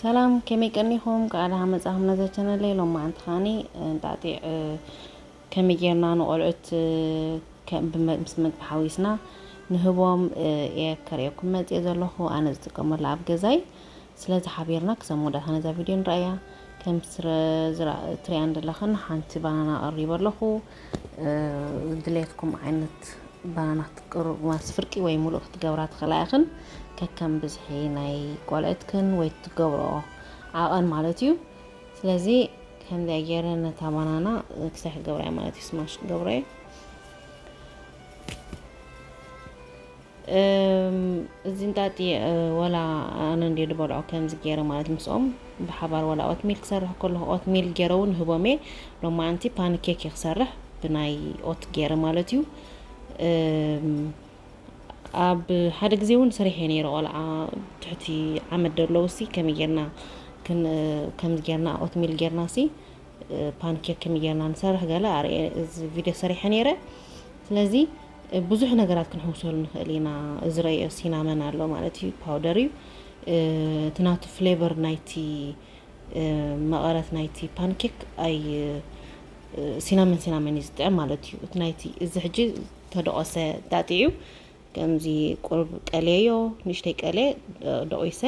ሰላም፣ ከመይ ቀኒኹም? ከኣ ደሓን መጻኹም ነዛ ቻነለይ። ሎማዓንቲ ከኣኒ እንጣጢዕ፣ እ፣ ከመይ ጌርና ንቖልዑት፣ እ፣ ከ-፣ ብመ-፣ ምስ ምግቢ ሓዊስና ንህቦም፣ እ፣ እየ ከርእየኩም መጽየ ዘለኹ። ኣነ ዝጥቀመላ ኣብ ገዛይ። ስለዚ ሓቢርና ክሳብ መወዳእታ ነዛ ቪድዮ ንረኣያ። ከም ስረ-፣ ዝራ-፣ ትሪኣን ዘለኽን ሓንቲ ባናና ኣቕሪበ ኣለኹ። እ፣ ድሌትኩም ዓይነት ባናና ክትቅሩ-፣ ማስ ፍርቂ ወይ ሙሉእ ክትገብራ ትኽእላ ኢኽን። ከከም ብዝሒ ናይ ቆልዕትክን ወይ ትገብርኦ ዓቐን ማለት እዩ። ስለዚ ከምዚኣ ገይረ ነታ ባናና ክሳይ ክገብራ እየ ማለት እዩ፣ ስማሽ ክገብሮ እየ። እም፣ እዚ እንጣጢ፣ እ፣ ወላ ኣነ እንድየ ዝበልዖ ከምዚ ገይረ ማለት ምስኦም ብሓባር ወላ ኦትሚል ክሰርሕ ከለኹ ኦትሚል ገይረ እውን ህቦም እየ። ሎማዓንቲ ፓንኬክ እየ ክሰርሕ ብናይ ኦት ገይረ ማለት እዩ። እም፣ ኣብ ሓደ ግዜ እውን ሰሪሐ ነይረ ቆልዓ ትሕቲ ዓመት ደለዉ ሲ ከመይ ጌርና ክን-፣ ከምዚ ጌርና ኦትሚል ጌርና ሲ ፓንኬክ ከመይ ጌርና ንሰርሕ ገለ ኣርእየ እዚ ቪድዮ ሰሪሐ ነይረ። ስለዚ ብዙሕ ነገራት ክንሕውሰሉ ንኽእል ኢና። እዚ ረእዮ ሲናመን ኣሎ ማለት እዩ፣ ፓውደር እዩ። እቲ ናቱ ፍሌቨር ናይቲ መቐረት ናይቲ ፓንኬክ ኣይ ሲናመን ሲናመን እዩ ዝጥዕም ማለት እዩ። እቲ ናይቲ እዚ ሕጂ ተደቆሰ ጣጢዕ እዩ። ከምዚ ቁሩብ ቀልየዮ፣ ንእሽተይ ቀልየ፣ እ፣ ደቂሰ፣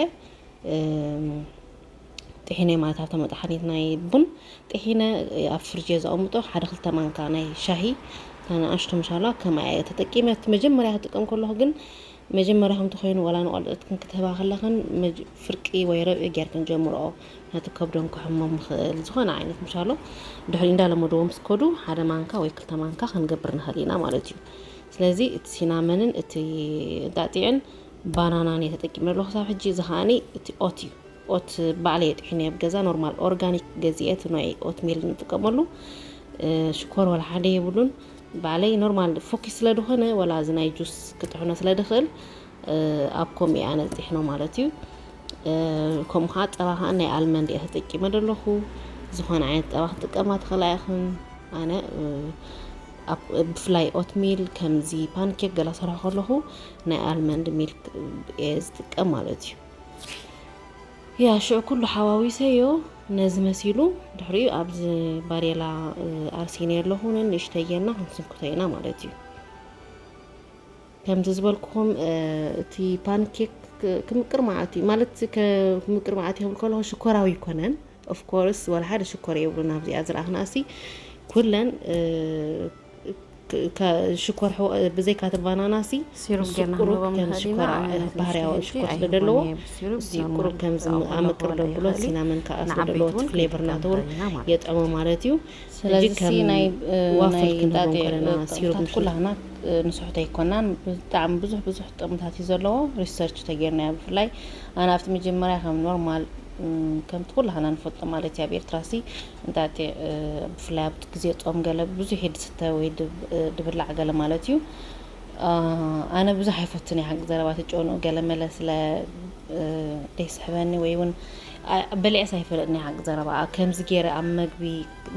እም፣ ጥሒነ ማለት ኣብታ መጥሓኒት ናይ ቡን ጥሒነ፣ እ፣ ኣብ ፍርጅ እየ ዘቐምጦ። ሓደ ክልተ ማንካ ናይ ሻሂ፣ እታ ንኣሽቱ ምሻላ ከምኣ እየ ተጠቂመ። እቲ መጀመርያ ክጥቀም ከለኹ ግን፣ መጀመርያ ከምቲ ኮይኑ፣ ዋላ ንቆልዑትክን ክትህባ ከለኽን፣ መጅ-፣ ፍርቂ ወይ ርብዒ ጌርክን ጀምርኦ። ነቲ ከብዶም ክሕሞም ይኽእል፣ ዝኾነ ዓይነት ምሻሎ። ድሕሪ እንዳለመድዎ ምስ ከዱ፣ ሓደ ማንካ ወይ ክልተ ማንካ ክንገብር ንኽእል ኢና ማለት እዩ። ስለዚ እቲ ሲናመንን እቲ እንጣጢዕን ባናናን እየ ተጠቂመ ኣለኹ ክሳብ ሕጂ። እዚ ከኣኒ እቲ ኦት እዩ። ኦት ባዕለይ እየ ጥሒነ ኣብ ገዛ፣ ኖርማል ኦርጋኒክ ገዚኤ፣ እቲ ናይ ኦት ሜል ንጥቀመሉ። እ፣ ሽኮር ዋላ ሓደ የብሉን። ባዕለይ ኖርማል ፎኪስ ስለ ዝኾነ፣ ዋላ እዚ ናይ ጁስ ክጥሕኖ ስለ ድኽእል፣ እ፣ ኣብ ከምኡ እየ ኣነ ዝጥሕኖ ማለት እዩ። እ፣ ከምኡ ከዓ ጸባ ከዓ ናይ ኣልመንድ እየ ተጠቂመ ዘለኹ። ዝኾነ ዓይነት ጸባ ክትጥቀማ ትኽእላ ኢኽን። ኣነ፣ እ፣ ኣብ፣ ብፍላይ ኦት ሚል ከምዚ ፓንኬክ ገላ ሰርሖ ከለኹ ናይ ኣልመንድ ሚልክ እየ ዝጥቀም ማለት እዩ። ያ ሽዑ ኩሉ ሓዋዊሰዮ ነዚ መሲሉ፣ ድሕሪኡ ኣብዚ ባሬላ፣ እ፣ ኣርሲነ ኣለኹ፣ ንእሽተይ ጌርና ክንስንክቶ ኢና ማለት እዩ። ከምቲ ዝበልኩኹም፣ እ፣ እቲ ፓንኬክ ክ-፣ ክምቅር መዓት እዩ። ማለት ከ-፣ ክምቅር መዓት ይብል ከለኹ ሽኮራዊ ኣይኮነን። ኦፍ ኮርስ፣ ወላ ሓደ ሽኮር የብሉን ኣብዚኣ ዝረኣኽናሲ። ኩለን፣ እ፣ ክ-፣ ከ-፣ ሽኮር ሕዋ-፣ ብዘይካ እቲ ባናና ሲ፣ ሲሩፕ እሱ ጌርና ቁሩብ ክንህቦም ከም ንኽእል ኢና። ሽኮር፣ ኣነ ነዚ ባህርያዊ ምሽቲ ሽኮር ስለ ኣይህቦን ዘለዎ፣ እየ ብሲሩፕ፣ እሱ ኖርማል ቁሩብ ከም ዝም-፣ ኣቕርቦ ኣመቅር ክኾን ደብሎ፣ ይኽእል እዩ። ሲናመን ከኣ ስለ ንዓበይቲ ዘለዎ፣ እቲ እውን ፍሌቨር ናተውን ክንጥቀም ንኽእል ኢና ማለት እዩ። የጥዕሞ ማለት እዩ። ስለዚ ሕጂ ሲ ከም ናይ፣ እ፣ ዋፍል ናይ ክንህቦም ጣጤ፣ ከለና እ፣ ሲሩፕ ጥቕምታት ምሽ-፣ ኩላህና፣ እ፣ ንስሕቶ ኣይኮናን። ብጣዕሚ ብዙሕ፣ ብዙሕ ጥቕምታት እዩ ዘለዎ። ሪሰርች ተጌርናዮ ብፍላይ ኣነ ኣብቲ መጀመርያ ከም ኖርማል፣ እ፣ ከምቲ ኩላህና ንፈልጦ ማለት እዩ ኣብ ኤርትራ ሲ እንጣጢዕ፣ እ፣ ብፍላይ ኣብ ግዜ ጾም ገለ ብዙሕ እዩ ዝስተ ወይ ድብ-፣ እ፣ ድብላዕ ገለ ማለት እዩ። እ፣ ኣነ ብዙሕ ኣይፈቱን እየ ሓቂ ዘረባ፣ እቲ ጨንኡ ገለ መለ ስለ፣ እ፣ ደይስሕበኒ ወይ እውን፣ ኣ-፣ በሊዐስ ኣይፈልጥን እየ ሓቂ ዘረባ። ከምዚ ገይረ ኣብ መግቢ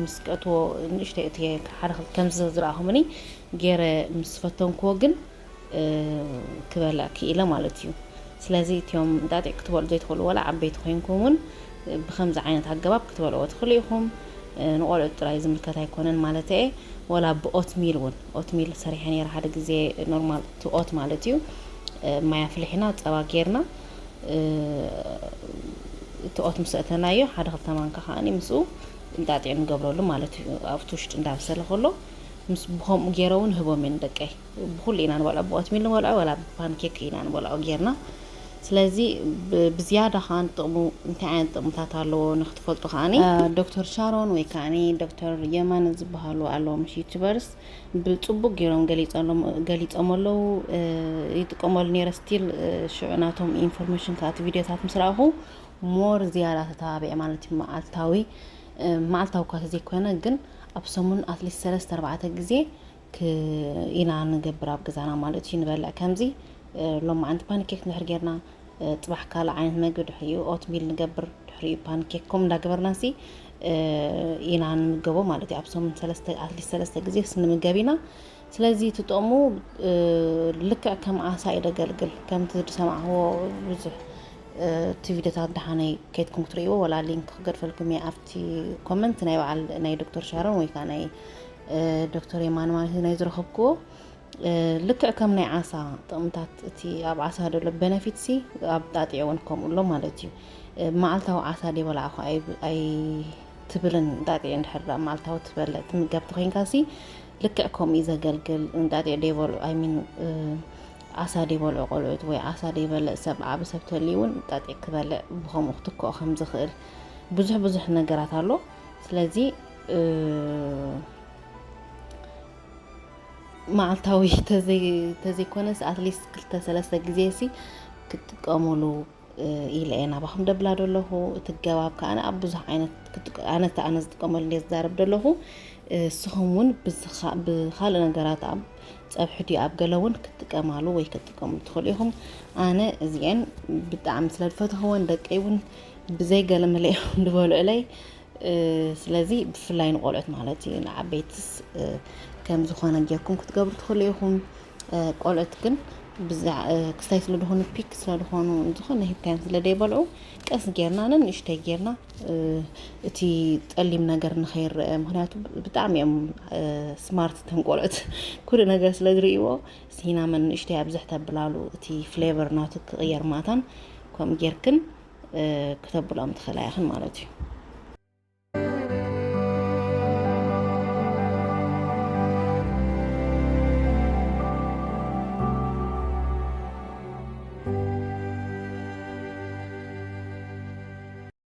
ምስ ቀትዎ ንእሽተይ እቲ ሓደ ክልተ ከምዚ ዝረኣኹምኒ ገይረ ምስ ፈተንክዎ ግን እ፣ ክበልዕ ክኢለ ማለት እዩ። ስለዚ እቲኦም እንጣጢዕ ክትበልዑ ዘይትኽእሉ፣ ዋላ ዓበይቲ ኮይንኩም እውን፣ እ፣ ብኸምዚ ዓይነት ኣገባብ ክትበልዕዎ ትኽእሉ ኢኹም። እ፣ ንቆልዑት ጥራይ ዝምልከት ኣይኮነን ማለት እየ። ዋላ ብኦት ሚል እውን፣ ኦት ሚል ሰሪሐ ነይረ ሓደ ግዜ፣ ኖርማል እቲ ኦት ማለት እዩ። እ፣ ማይ ኣፍሊሕና፣ ጸባ ጌርና፣ እ፣ እቲ ኦት ምስ ኣእተናዮ፣ ሓደ ክልተ ማንካ ከኣኒ ምስኡ እንጣጢዕ ንገብረሉ ማለት እዩ። ኣብቲ ውሽጢ እንዳበሰለ ከሎ፣ ምስ፣ ብኸምኡ ገይረ እውን ህቦም እየ ንደቀይ። ብኹሉ ኢና ንበልዖ፣ ብኦትሚል ንበልዖ፣ ዋላ ብፓንኬክ ኢና ንበልዖ ጌርና። ስለዚ ብ-፣ ብዝያዳ ከኣ ንጥቕሙ እንታይ ዓይነት ጥቕምታት ኣለዎ ንክትፈልጡ ከኣኒ፣ እ፣ ዶክተር ሻሮን ወይ ከኣኒ ዶክተር የማነ ዝበሃሉ ኣለዉ፣ ምሽ ዩቱበርስ ብጽቡቕ ገይሮም ገሊጾሎም-፣ ገሊጾም ኣለዉ። እ፣ ይጥቀመሉ ነይረ ስቲል፣ እ፣ ሽዑ ናቶም ኢንፎርሜሽን ከኣ እቲ ቪድዮታት ምስ ረኣኹ ሞር ዝያዳ ተተባቢዐ ማለት እዩ። መዓልታዊ፣ እ፣ መዓልታዊ እኳ ተዘይኮነ ግን ኣብ ሰሙን ኣትሊስት ሰለስተ ኣርባዕተ ግዜ ክ-፣ ኢና ንገብር ኣብ ገዛና ማለት እዩ። ንበልዕ ከምዚ፣ እ፣ ሎማዓንቲ ፓንኬክ እንድሕር ጌርና፣ እ፣ ጽባሕ ካልእ ዓይነት መግቢ፣ ድሕሪኡ ኦትሚል ንገብር፣ ድሕሪኡ ፓንኬክ፣ ከምኡ እንዳገበርና ሲ፣ እ፣ ኢና ንምገቦ ማለት እዩ። ኣብ ሰሙን ሰለስተ፣ ኣትሊስት ሰለስተ ግዜ ስ ንምገብ ኢና። ስለዚ እቲ ጥቕሙ፣ እ፣ ልክዕ ከም ዓሳ እዩ ደገልግል። ከምቲ ዝሰማዕክዎ ብዙሕ እቲ ቪድዮታት ደሓነይ ከይድኩም ክትርእይዎ ወላ ሊንክ ክገድፈልኩም እየ ኣብቲ ኮመንት ናይ በዓል ናይ ዶክተር ሻሮን ወይ ከዓ ናይ ዶክተር የማን ማለት ናይ ዝረኸብክዎ። ልክዕ ከም ናይ ዓሳ ጥቕምታት እቲ ኣብ ዓሳ ደሎ ቤነፊት ሲ ኣብ ጣጢዕ እውን ከምኡ ኣሎ ማለት እዩ። መዓልታዊ ዓሳ ደይበላዕኹ ኣይትብልን እንጣጢዕ እንድሕር መዓልታዊ ትበልዕ ትምገብ ተኮይንካ ሲ ልክዕ ከምኡ እዩ ዘገልግል። እንጣጢዕ ደይበልዑ ኣይሚን ዓሳ ደይበልዑ ቆልዑት ወይ ዓሳ ደይበልዕ ሰብ ዓቢ ሰብ ተልዩ እውን እንጣጢዕ ክበልዕ ብከምኡ ክትክኦ ከም ዝኽእል ብዙሕ ብዙሕ ነገራት ኣሎ። ስለዚ መዓልታዊ ተዘይኮነስ ኣትሊስት ክልተ ሰለስተ ግዜ ሲ ክትጥቀሙሉ ኢለ እየ ናባኹም ደብላ ደለኹ። እቲ ገባብ ከዓ ኣብ ብዙሕ ዓይነት ኣነተ ኣነ ዝጥቀመሉ እየ ዝዛረብ ደለኹ። እስኹም እውን ብኻልእ ነገራት ኣብ ፀብሒ ድዩ ኣብ ገለ እውን ክትጥቀማሉ ወይ ክትጥቀሙ ትኽእሉ ኢኹም። ኣነ እዚአን ብጣዕሚ ስለ ዝፈትኽወን ደቀይ እውን ብዘይ ገለ መለ እዮም ዝበልዑለይ። ስለዚ ብፍላይ ንቆልዑት ማለት እዩ፣ ንዓበይትስ ከም ዝኾነ ጌርኩም ክትገብሩ ትኽእሉ ኢኹም። ቆልዑት ግን ክስታይ ስለ ዝኾኑ ፒክ ስለ ዝኾኑ ዝኾነ ሂብካዮም ስለ ደይበልዑ ቀስ ጌርና ነንእሽተይ ጌርና እቲ ጠሊም ነገር ንኸይረአ፣ ምክንያቱ ብጣዕሚ እዮም ስማርት እቶም ቆልዑት ኩሉ ነገር ስለ ዝርእይዎ ሲናመን ንእሽተይ ኣብዝሕ ተብላሉ እቲ ፍሌቨር ናቱ ክቕየር ማታን ከምኡ ጌርክን ክተብልኦም ትኽእላ ኢኽን ማለት እዩ።